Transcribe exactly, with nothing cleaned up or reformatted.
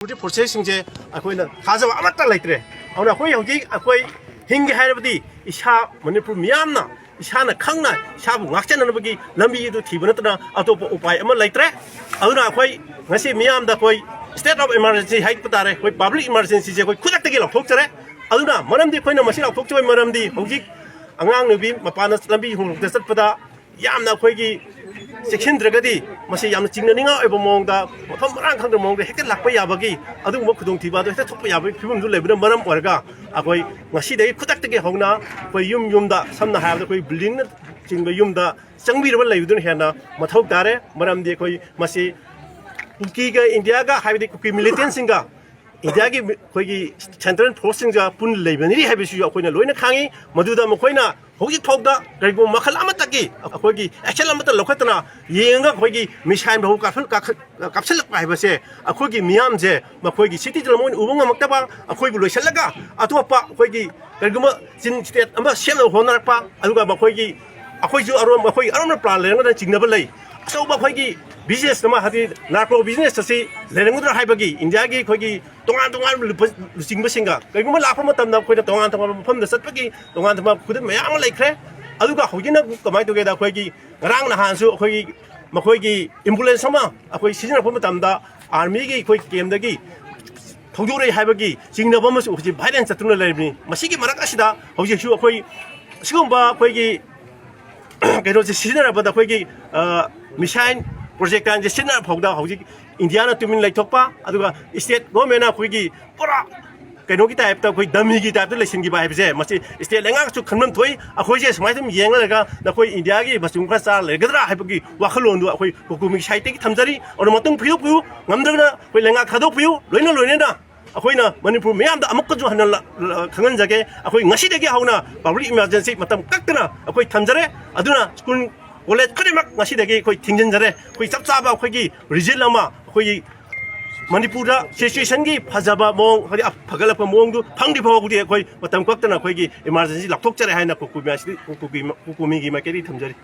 Security ꯐꯣꯔꯁꯦꯁꯁꯤꯡꯁꯦ ꯑꯩꯈꯣꯏꯅ ꯊꯥꯖꯕ ꯑꯃꯠꯇ ꯂꯩꯇ꯭ꯔꯦ꯫ ꯑꯗꯨꯅ ꯑꯩꯈꯣꯏ ꯍꯧꯖꯤꯛ ꯑꯩꯈꯣꯏ ꯍꯤꯡꯒꯦ ꯍꯥꯏꯔꯕꯗꯤ ꯏꯁꯥ, ꯃꯅꯤꯄꯨꯔ ꯃꯤꯌꯥꯝꯅ ꯏꯁꯥꯅ ꯈꯪꯅ ꯏꯁꯥꯕꯨ ꯉꯥꯛꯆꯅꯅꯕꯒꯤ ꯂꯝꯕꯤ ꯑꯗꯨ ꯊꯤꯕ ꯅꯠꯇꯅ ꯑꯇꯣꯞꯄ ꯎꯄꯥꯏ ꯑꯃ ꯂꯩꯇ꯭ꯔꯦ꯫ ꯑꯗꯨꯅ ꯑꯩꯈꯣꯏ ꯉꯁꯤ ꯃꯤꯌꯥꯝꯗ ꯑꯩꯈꯣꯏ state of emergency ꯍꯥꯏꯕ ꯇꯥꯔꯦ, ꯑꯩꯈꯣꯏ ꯄꯕ꯭ꯂꯤꯛ ꯏꯃꯥꯔꯖꯦꯟꯁꯤꯁꯦ ꯑꯩꯈꯣꯏ ꯈꯨꯗꯛꯇꯒꯤ ꯂꯥꯎꯊꯣꯛꯆꯔꯦ꯫ ꯑꯗꯨꯅ ꯃꯔꯝꯗꯤ ꯑꯩꯈꯣꯏꯅ ꯃꯁꯤ ꯂꯥꯎꯊꯣꯛꯆꯕꯒꯤ ꯃꯔꯝꯗꯤ ꯍꯧꯖꯤꯛ ꯑꯉꯥꯡ ꯅꯨꯄꯤ ꯃꯄꯥꯟꯗ ꯂꯝꯕꯤ ꯍꯣꯡꯗꯣꯛꯇ ꯆꯠꯄꯗ ꯌꯥꯝꯅ ꯑꯩꯈꯣꯏꯒꯤ ꯆꯦꯛꯁꯤꯟꯗ꯭ꯔꯒꯗꯤ ꯃꯁꯤ ꯌꯥꯝꯅ ꯆꯤꯡꯅꯅꯤꯡꯉꯥꯏ ꯑꯣꯏꯕ ꯃꯑꯣꯡꯗ, ꯃꯐꯝ ꯃꯔꯥꯡ ꯈꯪꯗꯕ ꯃꯑꯣꯡꯗ ꯍꯦꯛꯇ ꯂꯥꯛꯄ ꯌꯥꯕꯒꯤ, ꯑꯗꯨꯒꯨꯝꯕ ꯈꯨꯗꯣꯡꯊꯤꯕ ꯑꯗꯨ ꯍꯦꯛꯇ ꯊꯣꯛꯄ ꯌꯥꯕꯒꯤ ꯐꯤꯕꯝꯗꯨ ꯂꯩꯕꯅ ꯃꯔꯝ ꯑꯣꯏꯔꯒ ꯑꯩꯈꯣꯏ ꯉꯁꯤꯗꯒꯤ ꯈꯨꯗꯛꯇꯒꯤ ꯍꯧꯅ ꯑꯩꯈꯣꯏ ꯌꯨꯝ ꯌꯨꯝꯗ, ꯁꯝꯅ ꯍꯥꯏꯔꯕꯗ ꯑꯩꯈꯣꯏ buildingꯅ ꯆꯤꯡꯕ ꯌꯨꯝꯗ ꯆꯪꯕꯤꯔꯕ ꯂꯩꯕꯗꯨꯅ ꯍꯦꯟꯅ ꯃꯊꯧ ꯇꯥꯔꯦ꯫ ꯃꯔꯝꯗꯤ ꯑꯩꯈꯣꯏ ꯃꯁꯤ ꯀꯨꯀꯤꯒ ꯏꯟꯗꯤꯌꯥꯒ, ꯍꯥꯏꯕꯗꯤ ꯀꯨꯀꯤ militantꯁꯤꯡꯒ ꯏꯟꯗꯤꯌꯥꯒꯤ ꯑꯩꯈꯣꯏꯒꯤ central forceꯁꯤꯡꯒ ꯄꯨꯟꯅ ꯂꯩꯃꯤꯟꯅꯔꯤ ꯍꯥꯏꯕꯁꯤꯁꯨ ꯑꯩꯈꯣꯏꯅ ꯂꯣꯏꯅ ꯈꯪꯉꯤ꯫ ꯃꯗꯨꯗ ꯃꯈꯣꯏꯅ ꯍꯧꯖꯤꯛ ꯐꯥꯎꯗ ꯀꯔꯤꯒꯨꯝꯕ ꯃꯈꯜ ꯑꯃꯠꯇꯒꯤ ꯑꯩꯈꯣꯏꯒꯤ action ꯑꯃꯠꯇ ꯂꯧꯈꯠꯇꯅ ꯌꯦꯡꯉꯒ ꯑꯩꯈꯣꯏꯒꯤ missile ꯐꯥꯎ ꯀꯥꯞꯁꯤꯜ-, ꯀꯥꯞꯁꯤꯜ-, ꯀꯥꯞꯁꯤꯜꯂꯛꯄ ꯍꯥꯏꯕꯁꯦ ꯑꯩꯈꯣꯏꯒꯤ ꯃꯤꯌꯥꯝꯁꯦ ꯃꯈꯣꯏꯒꯤ cityꯗ ꯃꯣꯏꯅ ꯎꯕ ꯉꯝꯃꯛꯇꯕ, ꯑꯩꯈꯣꯏꯕꯨ ꯂꯣꯏꯁꯤꯜꯂꯒ ꯑꯇꯣꯞꯄ ꯑꯩꯈꯣꯏꯒꯤ ꯀꯔꯤꯒꯨꯝꯕ ꯆꯤꯟ state ꯑꯃ ꯁꯦꯝꯅꯕ ꯍꯣꯠꯅꯔꯛꯄ, ꯑꯗꯨꯒ ꯃꯈꯣꯏꯒꯤ, ꯑꯩꯈꯣꯏꯁꯨ ꯑꯔꯣꯝ-, ꯑꯩꯈꯣꯏ ꯑꯔꯣꯝꯅ plan ꯂꯩꯔꯝꯒꯗ꯭ꯔꯥ ꯆꯤꯡꯅꯕ ꯂꯩ꯫ ꯑꯆꯧꯕ ꯑꯩꯈꯣꯏꯒꯤ business ꯑꯃ, ꯍꯥꯏꯗꯤ narco business ꯑꯁꯤ ꯂꯩꯔꯝꯒꯗ꯭ꯔꯥ ꯍꯥꯏꯕꯒꯤ ꯏꯟꯗꯤꯌꯥꯒꯤ ꯑꯩꯈꯣꯏꯒꯤ ꯇꯣꯉꯥꯟ ꯇꯣꯉꯥꯟꯕ ꯂꯨꯄ-, ꯂꯨꯆꯤꯡꯕꯁꯤꯡꯒ ꯀꯔꯤꯒꯨꯝꯕ ꯂꯥꯛꯄ ꯃꯇꯝꯗ ꯑꯩꯈꯣꯏꯅ ꯇꯣꯉꯥꯟ ꯇꯣꯉꯥꯟꯕ ꯃꯐꯝꯗ ꯆꯠꯄꯒꯤ ꯇꯣꯉꯥꯟ ꯇꯣꯉꯥꯟꯕ ꯈꯨꯗꯝ ꯃꯌꯥꯝ ꯑꯃ ꯂꯩꯈ꯭ꯔꯦ꯫ ꯑꯗꯨꯒ ꯍꯧꯖꯤꯛꯅ ꯀꯃꯥꯏꯅ ꯇꯧꯒꯦꯗ, ꯑꯩꯈꯣꯏꯒꯤ ꯉꯔꯥꯡ ꯅꯍꯥꯟꯁꯨ ꯑꯩꯈꯣꯏꯒꯤ ꯃꯈꯣꯏꯒꯤ ambulance ꯑꯃ ꯑꯩꯈꯣꯏ ꯁꯤꯖꯤꯟꯅꯔꯛꯄ ꯃꯇꯝꯗ armyꯒꯤ ꯑꯩꯈꯣꯏ campꯇꯒꯤ ꯊꯧꯗꯣꯔꯛꯏ ꯍꯥꯏꯕꯒꯤ ꯆꯤꯡꯅꯕ ꯑꯃꯁꯨ ꯍꯧꯖꯤꯛ viral ꯆꯠꯇꯨꯅ ꯂꯩꯔꯤꯕꯅꯤ꯫ ꯃꯁꯤꯒꯤ ꯃꯔꯛ ꯑꯁꯤꯗ ꯍꯧꯖꯤꯛꯁꯨ ꯑꯩꯈꯣꯏ ꯁꯤꯒꯨꯝꯕ ꯑꯩꯈꯣꯏꯒꯤ ꯀꯩꯅꯣꯁꯦ ꯁꯤꯖꯤꯟꯅꯔꯛꯄꯗ ꯑꯩꯈꯣꯏꯒꯤ, ꯑ, missile projectileꯁꯦ ꯁꯤꯖꯤꯟꯅꯔ ꯐꯥꯎꯗ ꯍꯧꯖꯤꯛ ꯏꯟꯗꯤꯌꯥꯅ ꯇꯨꯃꯤꯟ ꯂꯩꯊꯣꯛꯄ, ꯑꯗꯨꯒ state governmentꯅ ꯑꯩꯈꯣꯏꯒꯤ ꯄꯨꯔꯥ ꯀꯩꯅꯣꯒꯤ typeꯇ, ꯑꯩꯈꯣꯏ dummyꯒꯤ typeꯇ ꯂꯩꯁꯤꯟꯈꯤꯕ ꯍꯥꯏꯕꯁꯦ, ꯃꯁꯤ state ꯂꯩꯉꯥꯛꯁꯨ ꯈꯟꯐꯝ ꯊꯣꯛꯏ꯫ ꯑꯩꯈꯣꯏꯁꯦ ꯁꯨꯃꯥꯏꯅ ꯁꯨꯝ ꯌꯦꯡꯉ ꯂꯩꯔꯒ ꯅꯈꯣꯏ ꯏꯟꯗꯤꯌꯥꯒꯤ ꯃꯆꯨꯝ ꯈꯔ ꯆꯥꯔ ꯂꯩꯒꯗ꯭ꯔꯥ ꯍꯥꯏꯕꯒꯤ ꯋꯥꯈꯜꯂꯣꯟꯗꯨ ꯑꯩꯈꯣꯏ ꯀꯣꯀꯨꯃꯤꯒꯤ sideꯇꯒꯤ ꯊꯝꯖꯔꯤ꯫ ꯑꯗꯨꯅ ꯃꯇꯨꯡ ꯐꯤꯔꯨꯞ ꯐꯤꯔꯨ ꯉꯝꯗ꯭ꯔꯒꯅ ꯑꯩꯈꯣꯏ ꯂꯩꯉꯥꯛ ꯊꯥꯗꯣꯛꯄꯤꯌꯨ꯫ ꯂꯣꯏꯅ ꯂꯣꯏꯅꯅ ꯑꯩꯈꯣꯏꯅ ꯃꯅꯤꯄꯨꯔ ꯃꯤꯌꯥꯝꯗ ꯑꯃꯨꯛꯀꯁꯨ ꯍꯟꯅ ꯂ-, ꯂ-, ꯈꯪꯍꯟꯖꯒꯦ, ꯑꯩꯈꯣꯏ ꯉꯁꯤꯗꯒꯤ ꯍꯧꯅ public emergency ꯃꯇꯝ ꯀꯛꯇꯅ ꯑꯩꯈꯣꯏ ꯊꯝꯖꯔꯦ꯫ ꯑꯗꯨꯅ school college ꯈꯨꯗꯤꯡꯃꯛ ꯉꯁꯤꯗꯒꯤ ꯑꯩꯈꯣꯏ ꯊꯤꯡꯖꯤꯟꯖꯔꯦ꯫ ꯑꯩꯈꯣꯏ ꯆꯞ ꯆꯥꯕ ꯑꯩꯈꯣꯏꯒꯤ result ꯑꯃ ꯑꯩꯈꯣꯏꯒꯤ ꯃꯅꯤꯄꯨꯔꯗ situationꯒꯤ ꯐꯖꯕ ꯃꯑꯣꯡ, ꯍꯥꯏꯗꯤ ꯐꯒꯠꯂꯛꯄ ꯃꯑꯣꯡꯗꯨ ꯐꯪꯗ꯭ꯔꯤ ꯐꯥꯎꯕꯗꯤ ꯑꯩꯈꯣꯏ ꯃꯇꯝ ꯀꯛꯇꯅ ꯑꯩꯈꯣꯏꯒꯤ emergency ꯂꯥꯎꯊꯣꯛꯆꯔꯦ ꯍꯥꯏꯅ ꯀꯣꯀꯨꯃꯤ ꯑꯁꯤꯗꯤ, ꯀꯣꯀꯨꯃꯤ, ꯀꯣꯀꯨꯃꯤꯒꯤ ꯃꯥꯏꯀꯩꯗꯒꯤ ꯊꯝꯖꯔꯤ꯫